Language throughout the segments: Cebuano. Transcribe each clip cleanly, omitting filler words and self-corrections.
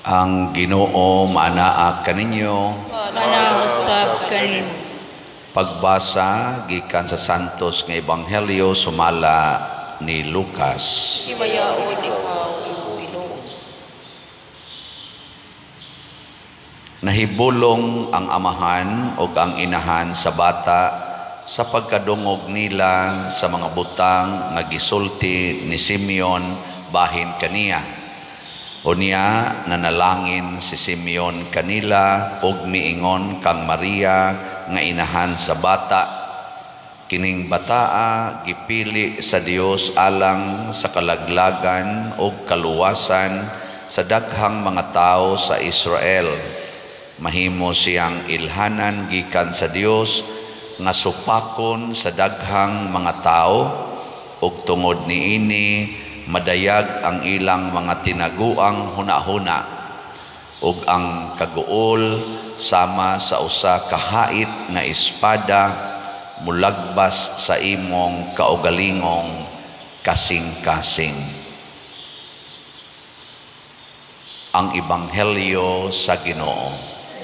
Ang Ginoo maanaa kaninyo. Manausab kanimo. Pagbasa gikan sa Santos nga Ebanghelyo sumala ni Lucas. Himayaon ikaw, Ginoo. Nahibulong ang amahan ug ang inahan sa bata sa pagkadungog nila sa mga butang nga gisulti ni Simeon bahin kaniya. Unya nanalangin si Simeon kanila ug miingon kang Maria nga inahan sa bata. Kining bataa gipili sa Dios alang sa kalaglagan ug kaluwasan sa daghang mga tawo sa Israel. Mahimo siyang ilhanan gikan sa Dios nga supakon sa daghang mga tawo ug tungod niini madayag ang ilang mga tinaguang hunahuna ug ang kaguol sama sa usa ka hait nga espada mulagbas sa imong kaugalingong kasing-kasing. Ang Ebanghelyo sa Ginoo.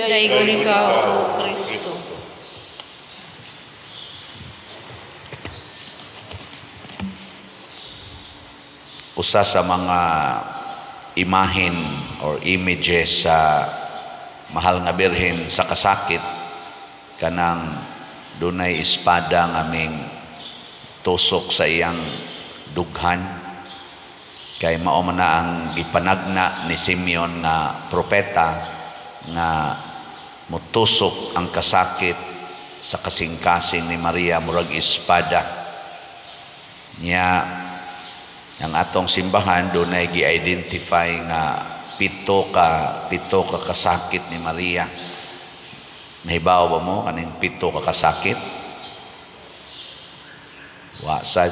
Daygon ikaw, O Kristo. Usa sa mga imahen or images sa mahal nga Birhen sa kasakit, kanang dunay espada nga aming tusok sa iyang dughan, kay mao man na ang gipanagna ni Simeon nga propeta nga motusok ang kasakit sa kasing-kasing ni Maria murag espada. Nya ang atong simbahan dunay gi-identify nga pito ka kasakit ni Maria. Nahibaw ba mo kaning 7 ka kasakit? Wa sad.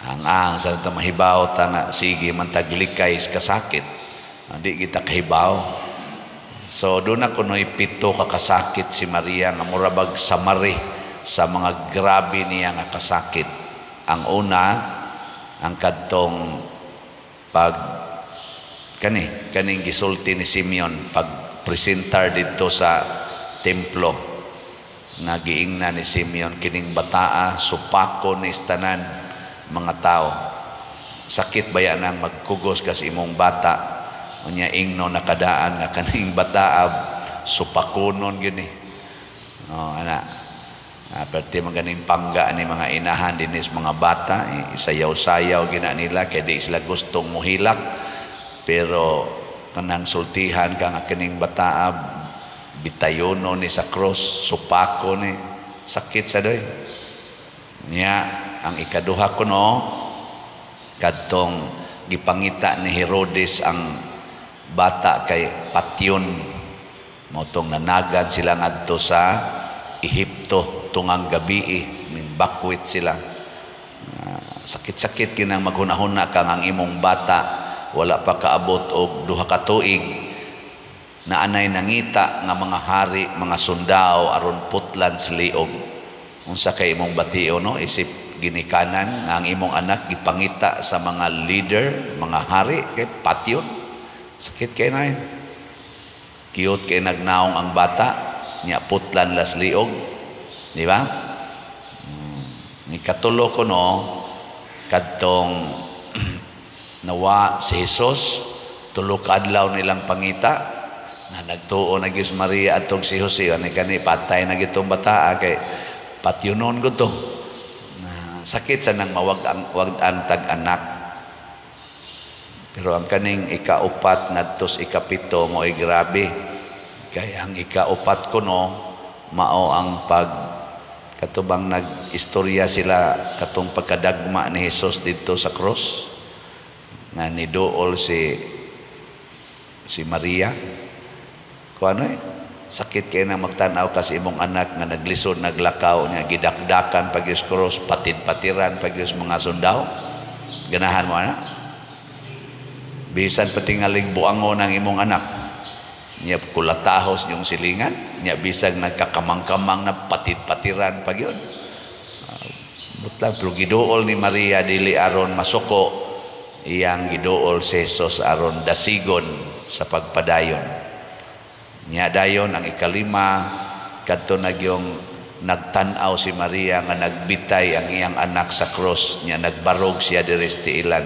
Ang sa ta mahibaw ta nga sige man taglikay sa kasakit. Hindi kita kahibaw. So doon na kunoy 7 ka kasakit si Maria nga mura bag samari sa mga grabe niya nga kasakit. Ang una, ang kadtong pag kaning gisulti ni Simeon pag presentar didto sa templo, nga giingna ni Simeon kining bataa supako ni tanan mga tao. Sakit baya nang magkugos kas imong bata, unya ingno nakadaan nga kaning bataa supakonon gini. Oh, ana. Perti man ganing pangga ni mga inahan dinis mga bata, isayaw-sayaw gina nila kay di sila gustong muhilak, pero kanang sultihan ka nga kining bataa bitayono ni sa cross, supako ni, sakit sa doy. Nya ang ikaduha kuno, kadtong gipangita ni Herodes ang bata kay patyon, motong nanagan sila ngadto sa Ehipto tungang gabi, ning bakwit sila. Sakit-sakit kinang maghunahuna kang ang imong bata wala pa kaabot og 2 ka tuig, naanay nangita nga mga hari, mga sundao aron putlan sa liog. Unsa kay imong batio, no? Isip ginikanan nga ang imong anak gipangita sa mga leader, mga hari kay patyon. Sakit kay nay. Cute kay nagnaong ang bata, nya putlan las liog, di ba? Ni katulo ko no, kadtong nawa si Jesus, 3 ka adlaw nilang pangita, na nagtuo na gyud si Maria atong si Jose, ani kani patay na gitong bataa kay patyunon ko to. Na sakit sa nang mawag ang wag-an tag anak. Pero ang kaning 4 ngadto sa 7 mo'y grabe. Kay ang 4 kuno mao ang pag katubang nag-istorya sila katong pagkadagma ni Jesus didto sa cross nga niduol si Maria. Kuano sakit kay na magtan-aw kasi imong anak nga naglisod naglakaw niya gidakdakan pag is cross, patid-patiran pag is mga sundao. Ganahan mo ana? Bisan patingaling buangon ang imong anak, niya kulatahos yung silingan, niya bisag nagkakamang-kamang na patid-patiran pag yun. Butlang, pero giduol ni Maria dili aron masuko, iyang giduol si Jesus aron dasigon sa pagpadayon. Nya dayon ang ikalima, kadto na gyung nagtan-aw si Maria nga nagbitay ang iyang anak sa cross, nya nagbarog siya diri sa tiilan.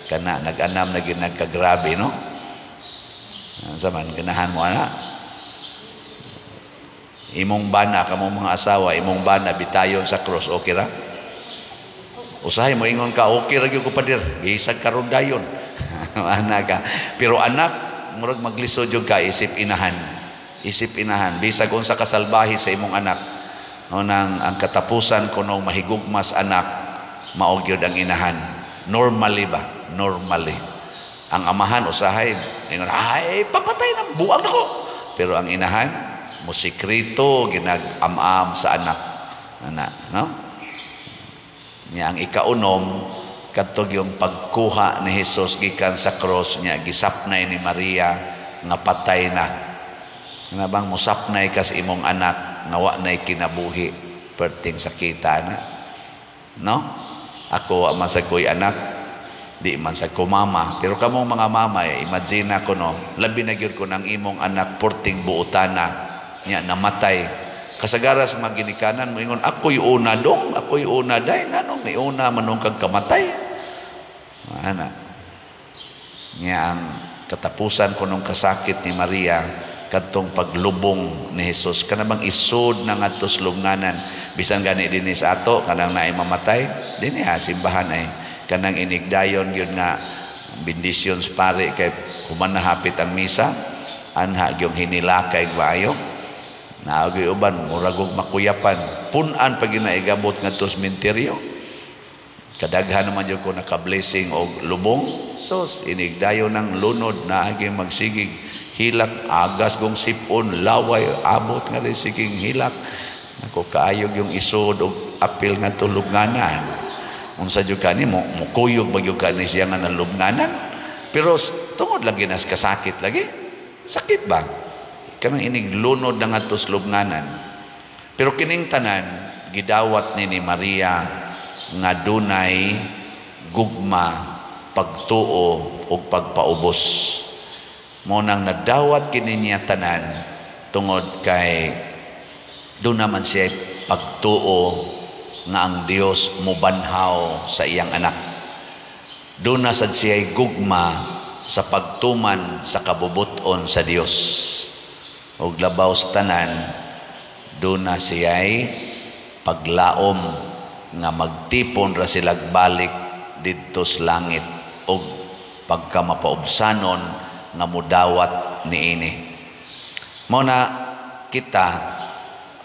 Kana nag-anam na gyud nagkagrabe, no? Sa man ganahan mo ana? Imong bana, kamong mga asawa, imong bana bitayon sa cross, okay ra? Usahay mo ingon ka, okay ra gyud ko, pader, bisag karon dayon. Ana ka. Pero anak, murag maglisod jud ka isip inahan. Isip inahan, bisag unsa ka salbahe sa imong anak. No, nang ang katapusan kunong mahigugmas anak, mao gyud ang inahan. Normally ba? Normally. Ang amahan usahay ingon, "Ay, papatay na buang nako." Pero ang inahan mo sikreto ginag-am-am sa anak. Ana, no? Nya ang ikaunom, kadto yung pagkuha ni Jesus gikan sa cross, nya gisapnay ni Maria nga patay na. Nga bang musapnay ka sa imong anak nga wa nay kinabuhi, perting sakita na. No? Ako wa man sa ko'y anak, di man sa ko mama, pero kamong mga mama, eh, imagine ako, no, labi na gyud ko ng imong anak porting buotana nya namatay. Kasagara sa mga ginikanan mo ingon, "Ako'y una dong, ako'y una day, nganong niuna manong kag kamatay?" Ana. Nya ang katapusan ko nung kasakit ni Maria kadtong paglubong ni Jesus, kana bang isod na ngadto sa lubnganan. Bisan gani dinhi sa ato, kanang naay mamatay dinhi ha simbahan, ay kanang inigdayon gyud nga bendisyon sa pare kay human na hapit ang misa, anha gyung hinilakay maayo. Naagay uban murag og makuyapan, pun-an pag ginaigabot ngadto sa sementeryo. Kadaghan naman jud ko naka-blessing og lubong. So inigdayon ng lunod, naagi magsigig hilak, agas kong sipon, laway abot nga rin siging hilak. Ako kaayog yung isod og apil nga lubnganan. Unsa jud kani mo mukuyog ba gyud kani siya nga nalubnganan? Pero tungod lang ginas kasakit lagi. Sakit ba? Kanang inig lunod na ngadto sa lubnganan. Pero kining tanan gidawat ni Maria nga dunay gugma, pagtuo ug pagpaubos. Mo nang nadawat kini niya tanan tungod kay doon naman siya pagtuo nga ang Dios mubanhaw sa iyang anak. Doon na sad siya gugma sa pagtuman sa kabubuton sa Dios. Og labaw sa tanan, doon na siya'y paglaom nga magtipon ra silag balik didto sa langit og pagkamapaubsanon nga mudawat niini. Mao na kita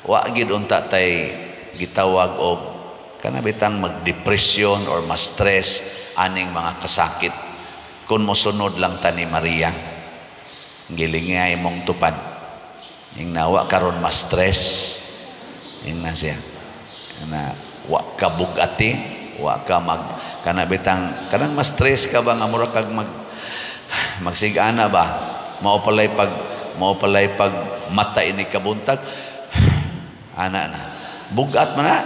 wa gid unta tay gitawag og kana bitang magdepresyon or ma-stress aning mga kasakit kung mosunod lang ta ni Maria. Gilingay mong tupad. Ing nawa karon ma-stress, ing na siya na wa ka bugati, wa ka mag kana bitang kanang ma-stress ka ba nga mura kag magsigana ba, mao palay pag mata ini kabuntag, ana na bugat man na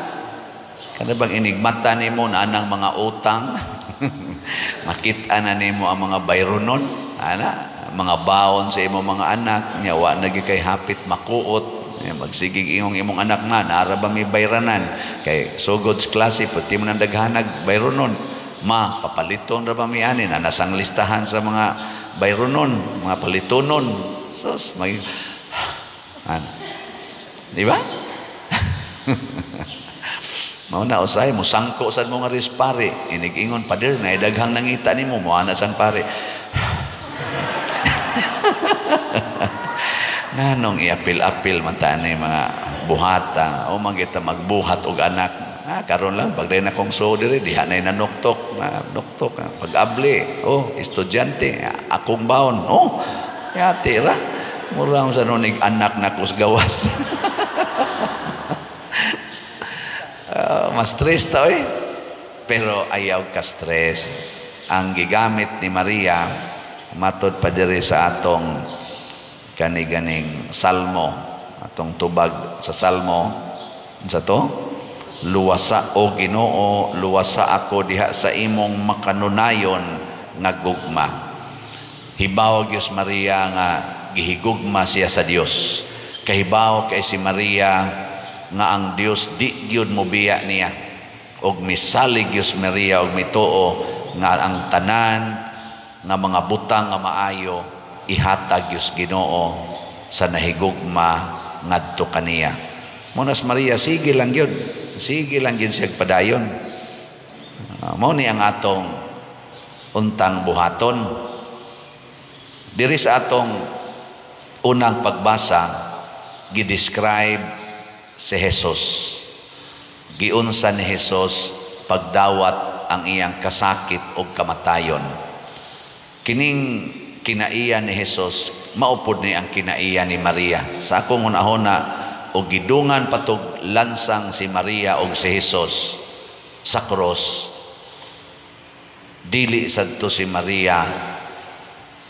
kana bang inigmata nimo na anang mga utang, makita na nimo ang mga bayronon, ana mga baon sa imong mga anak, nya wa na gyud kay hapit makuot. Magsigig ingong imong anak na naara ba may bayranan kay sugod sa klase pati mo nang daghanag bayronon, ma papaliton ra ba mi ani na nasang listahan sa mga bayronon, mga palitonon. Sus mag ano, di ba? Mao na usay musangko sad mo nga ris pare, inig-ingon, "Pader, na daghang nangita nimo." Mo ana sang pare, nganong iapil-apil man ta ni mga buhata o man kita magbuhat og anak. Karon lang pag na kong so diri diha nay nanuktok, nuktok pag-abli, oh estudyante, akong baon, oh yati ra mura sa nunig anak na kus gawas. Mas stress ta eh. Pero ayaw ka stress. Ang gigamit ni Maria matod pa diri sa atong kaniganing salmo, atong tubag sa salmo sa to, "Luwasa o Ginoo, luwasa ako diha sa imong makanunayon nga gugma. Hibaw gyud si Maria nga gihigugma siya sa Dios. Kahibaw kay si Maria nga ang Dios di gyud mobiya niya. Og misalig gyud si Maria og mituo nga ang tanan nga mga butang nga maayo ihatag gyud Ginoo sa nahigugma ngadto kaniya. Mao na si Maria, sige lang gyud. Sige lang gyud siya padayon. Mao ni ang atong untang buhaton. Diri sa atong unang pagbasa, gi-describe si Jesus. Giunsa ni Jesus pagdawat ang iyang kasakit o kamatayon. Kining kinaiya ni Jesus, mao pod ni ang kinaiya ni Maria. Sa akong hunahuna, o gidungan patog lansang si Maria og si Jesus sa cross, dili sadto si Maria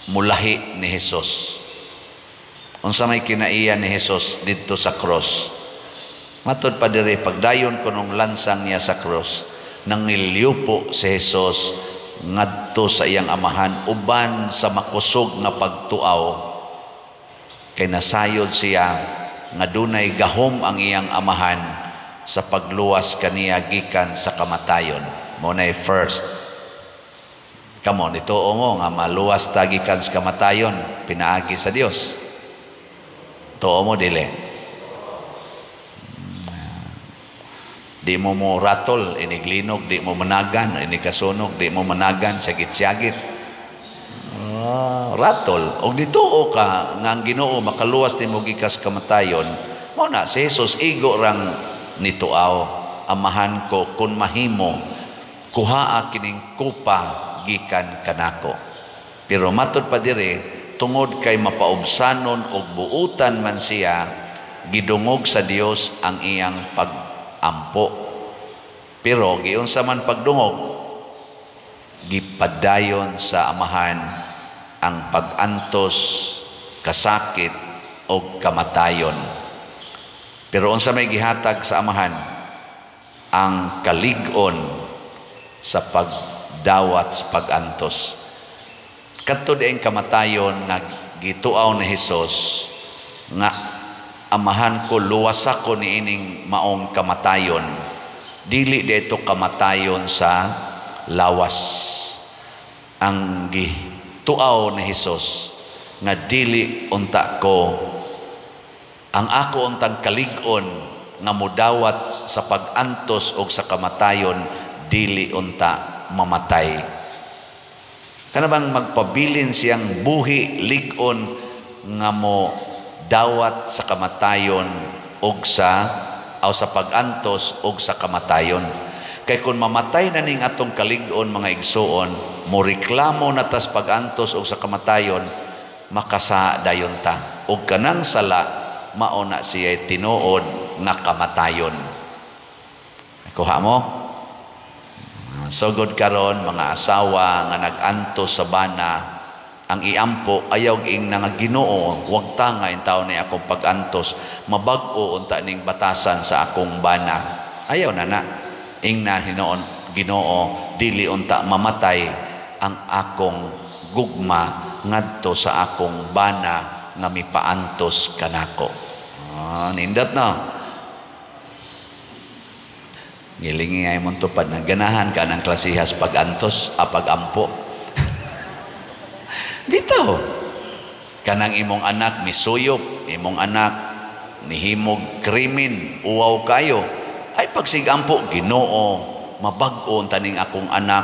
mulahi ni Jesus. Unsa may kinaiya ni Jesus didto sa cross? Matod pa diri, pagdayon kunong lansang niya sa cross, nangilyupo si Jesus ngadto sa iyang Amahan uban sa makusog nga pagtuaw, kay nasayod siya nga dunay gahom ang iyang Amahan sa pagluwas kaniya gikan sa kamatayon. Mao nay first. Kamo, nituo mo nga maluwas ta gikan sa kamatayon pinaagi sa Dios? Tuo mo, dili? Di mo mo ratol iniglinog, di mo managan inikasunog, di mo managan sagit-sagit. Ratol og nituo ka nga ang Ginoo makaluwas nimo gikan sa kamatayon. Mao na si Jesus, igo rang nituaw, "Amahan ko, kun mahimo, kuhaa kining kupa gikan kanako." Pero matod pa diri, tungod kay mapaubsanon og buutan man siya, gidungog sa Dios ang iyang pagampo. Pero giunsa man pagdungog, gipadayon sa Amahan ang pagantos, kasakit og kamatayon. Pero unsa may gihatag sa Amahan? Ang kalig-on sa pagdawat sa pagantos. Kadto dieng kamatayon nga gituaw ni Hesus nga, "Amahan ko, luwas ako niining maong kamatayon," dili dito kamatayon sa lawas. Ang gituaw ni Hesus nga dili unta ko, ang ako untang kalig-on nga mudawat sa pag-antos og sa kamatayon, dili unta mamatay. Kana bang magpabilin siyang buhi lig-on nga mo dawat sa kamatayon og sa aw sa pag-antos og sa kamatayon. Kay kung mamatay na ning atong kalig-on, mga igsuon, mo reklamo na tas pag-antos og sa kamatayon, makasa dayon ta. Og kanang sala, mao na siya tinuod nga kamatayon. Kuha mo? Sugod karon, mga asawa nga nag-antos sa bana, ang iampo, ayaw ing nga, "Ginoo, wag ta nga intaw ni akong pag-antos, mabag-o unta ning batasan sa akong bana." Ayaw na na. Ing na hinoon, "Ginoo, dili unta mamatay ang akong gugma ngadto sa akong bana nga mipaantos kanako." Nindot, no? Gilingi ay mong tupad na ganahan ka ng klasihas pag-antos, pag-ampo. Bitaw. Kanang imong anak misuyop, imong anak nihimog krimen, uwaw kayo. Ay pagsigampo, "Ginoo, mabag-o unta ning akong anak,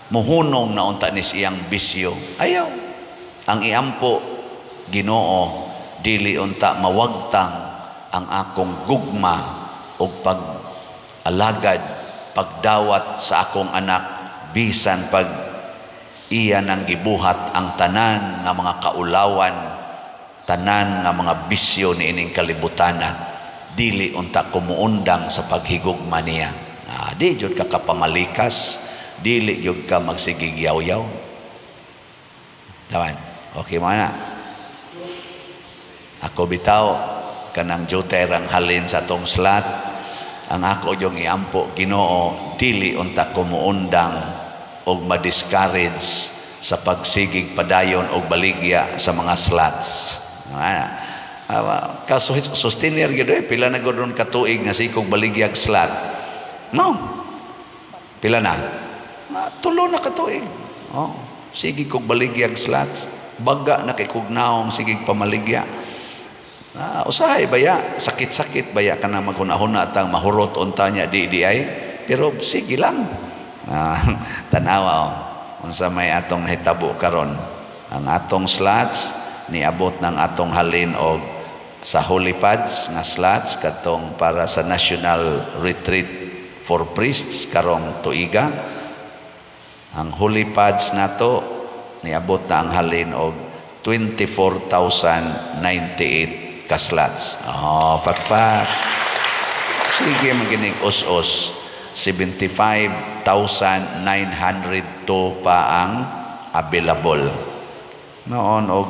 muhunong na unta ni siyang bisyo." Ayaw. Ang iampo, "Ginoo, dili unta mawagtang ang akong gugma og pag-alagad, pagdawat sa akong anak, bisan pag iya nang gibuhat ang tanan nga mga kaulawan, tanan nga mga bisyo niining kalibutana, dili unta kumuundang sa paghigugma niya." Di jud ka kapamalikas, dili jud ka magsigig yaw-yaw. Tawan, okay mo na. Ako bitaw, kanang jutay rang halin sa atong slat, ang ako yung iampo, "Ginoo, dili unta kumuundang og ma-discourage sa pagsigig padayon og baligya sa mga slots. Ka sustainer gyud eh, pila na gud ron katuig nga sikog baligyag slot. No. Pila na? 3 na katuig. Oh, sige kog baligyag slots. Baga na kay kog naong sige pamaligya. Usahay baya, sakit-sakit baya kana maghuna-huna atang mahurot unta niya di ay, pero sige lang. Tanawa oh. Unsa may atong nahitabo karon, ang atong slots niabot ng atong halin og sa Holy Pads nga slots katong para sa National Retreat for Priests karong tuiga. Ang Holy Pads nato niabot na ang halin og 24,098 ka slots. Oh, pakpak. Sige maginig us-us 75,902 pa ang available. Noon og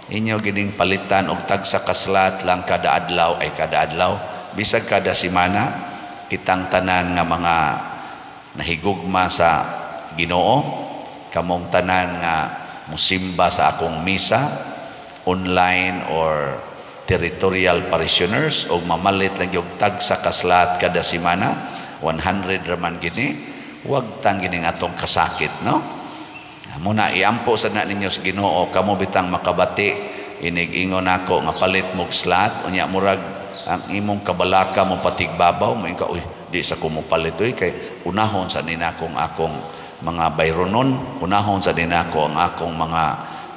inyo gining palitan og tagsa ka slot lang kada adlaw ay kada adlaw bisag kada semana, kitang tanan nga mga nahigugma sa Ginoo, kamong tanan nga musimba sa akong misa online or territorial parishioners, og mamalit lang yung tagsa ka slot kada semana, 100 raman gini, wag tang gining atong kasakit, no? Muna iampo sa na ninyo sa Ginoo, kamo bitang makabati inig ingon nako nga palit mog slot, unya murag ang imong kabalaka mo patigbabaw mo ka, uy, di sa ko mopalit uy, kay unahon sa ninakong akong mga bayronon, unahon sa ninako ang akong mga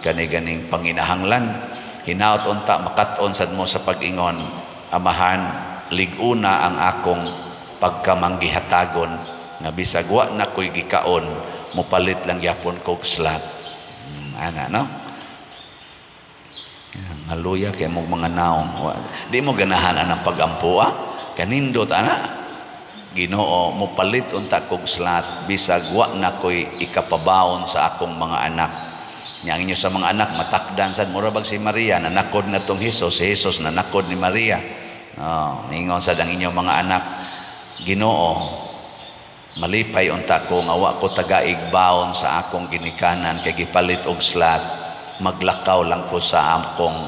kani-ganing panginahanglan. Hinaot unta makat-on sad mo sa pag-ingon, Amahan, lig-una ang akong pagkamanggihatagon nga bisag wa na ko'y gikaon, mopalit lang gyapon kog slot. Ana no? Ngaluya kay mong mga naong. Di mo ganahan anang pagampo ah. Kanindot ana. Ginoo, mopalit unta kog slot bisag wa na ko'y ikapabaon sa akong mga anak. Nya ang inyo sa mga anak matakdan sad mura bag si Maria nanakod na tong Hesus, si Hesus nanakod ni Maria. Oh, ingon sad ang inyong mga anak, Ginoo, malipay unta ko nga wa ko tagaig baon sa akong ginikanan kay gipalit og slot, maglakaw lang ko sa akong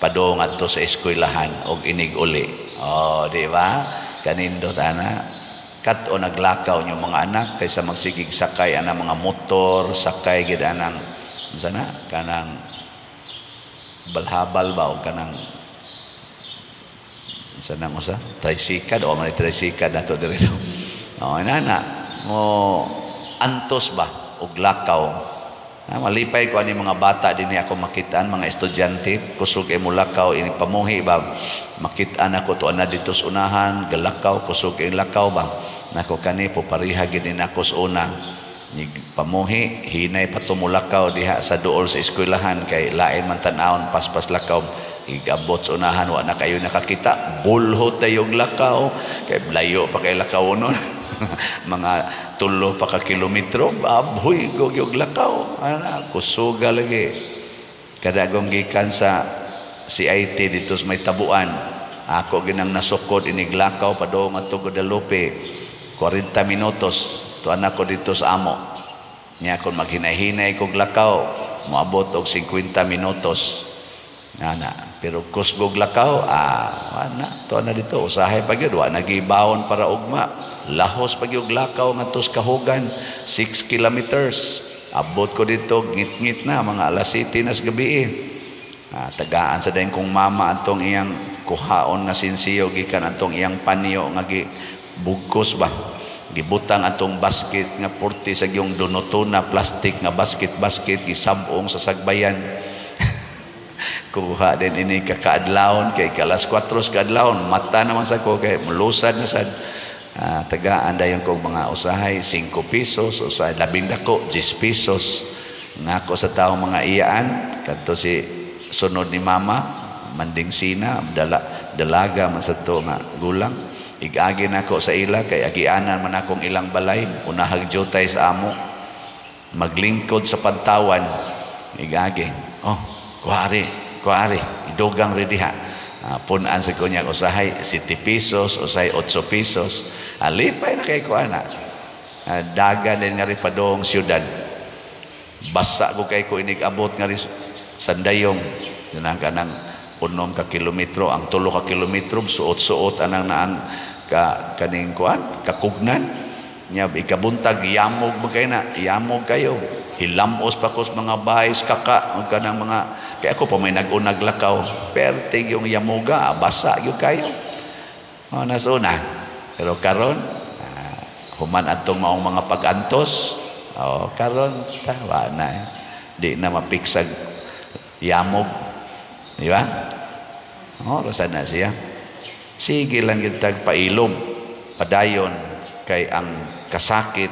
padung adto sa eskwelahan og inig uli. Oh, di ba? Kanindot ana. Kat-o naglakaw inyong mga anak kaysa magsigig sakay ana mga motor, sakay gid anang unsa na kanang balhabal ba o kanang unsa nang usa tricycle o man tricycle nato diri. Oh, nana mo antos ba og lakaw. Na, malipay ko ani mga bata dinhi ako makitaan, mga estudyante kusog kay mulakaw ini pamuhi ba, makitaan ako to ana dito sa unahan galakaw, kusog kay lakaw ba nako kani po pareha gid ni nako sa una. Pamuhi hinay pa tumulakaw diha sa duol sa eskwelahan kay lain man tan-awon paspas lakaw, igabot sa unahan wa na kayo nakakita, bulhot tayong lakaw kay layo pa kay lakaw nun. Mga 3 pa ka kilometro abhoy gogyog lakaw ana kusuga lagi. Kadagong gikan sa CIT dito sa may tabuan, ako ginang nasukod iniglakaw padung adto Guadalupe 40 minutos to anak ko dito sa amo niya. Kon maghinay-hinay kog lakaw moabot og 50 minutos ana, pero kusgog lakaw ana to na dito usahay pa gyud, wa nagibawon para ugma, lahos pa gyud lakaw ngadto sa Kahugan 6 kilometers. Abot ko dito ngit-ngit na mga alas 7 na sa gabi. Tagaan sa dayon kong mama atong iyang kuhaon nga sinsiyo gikan atong iyang panyo nga gibugkos ba, gibutang atong basket nga purti sa giyong dunotona plastic nga basket gisab-ong sa sagbayan. Kuha din ini kakaadlawon kay kalas 4 kaadlawon mata naman sa ko kay mulusad na sad. Tagaan dayon kog mga usahay 5 pesos, usahay labing dako 10 pesos. Ngako sa taong mga iyaan kadto si sunod ni mama manding sina dalaga man sa to nga gulang. Igagi nako sa ila kay agianan man akong ilang balay, unahag jutay sa amo maglingkod sa pantawan. Igagi, oh kuari kuari idugang ri diha. Punan sa kunya usahay 7 pesos, usahay 8 pesos. Alipay na kay ko ana. Dagan din nga ri padong syudad. Basa ko kay ko inig abot nga sandayong kanang kanang 6 ka kilometro, ang 3 ka kilometro suot-suot anang naang ka kaning kuan kakugnan nya. Ikabuntag, yamog man kayo na, yamog kayo, hilamos pa ko sa mga bahay kaka ug kanang mga, kay ako pa may nag-unag lakaw, perting yung yamoga, basa gyud kayo. Oh, nasuna. Pero karon, human adtong maong mga pag-antos, oh, karon tawa na eh. Di na mapiksag yamog, di ba? Oh, rosa na siya. Sige lang gitag pailob, padayon, kay ang kasakit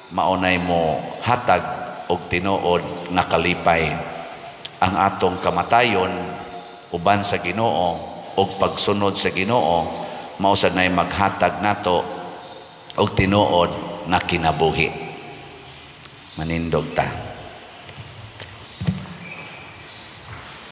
maunay mo hatag og tinuod nga kalipay. Ang atong kamatayon uban sa Ginoo og pagsunod sa Ginoo mao sad nay maghatag nato og tinuod nga kinabuhi. Manindog ta.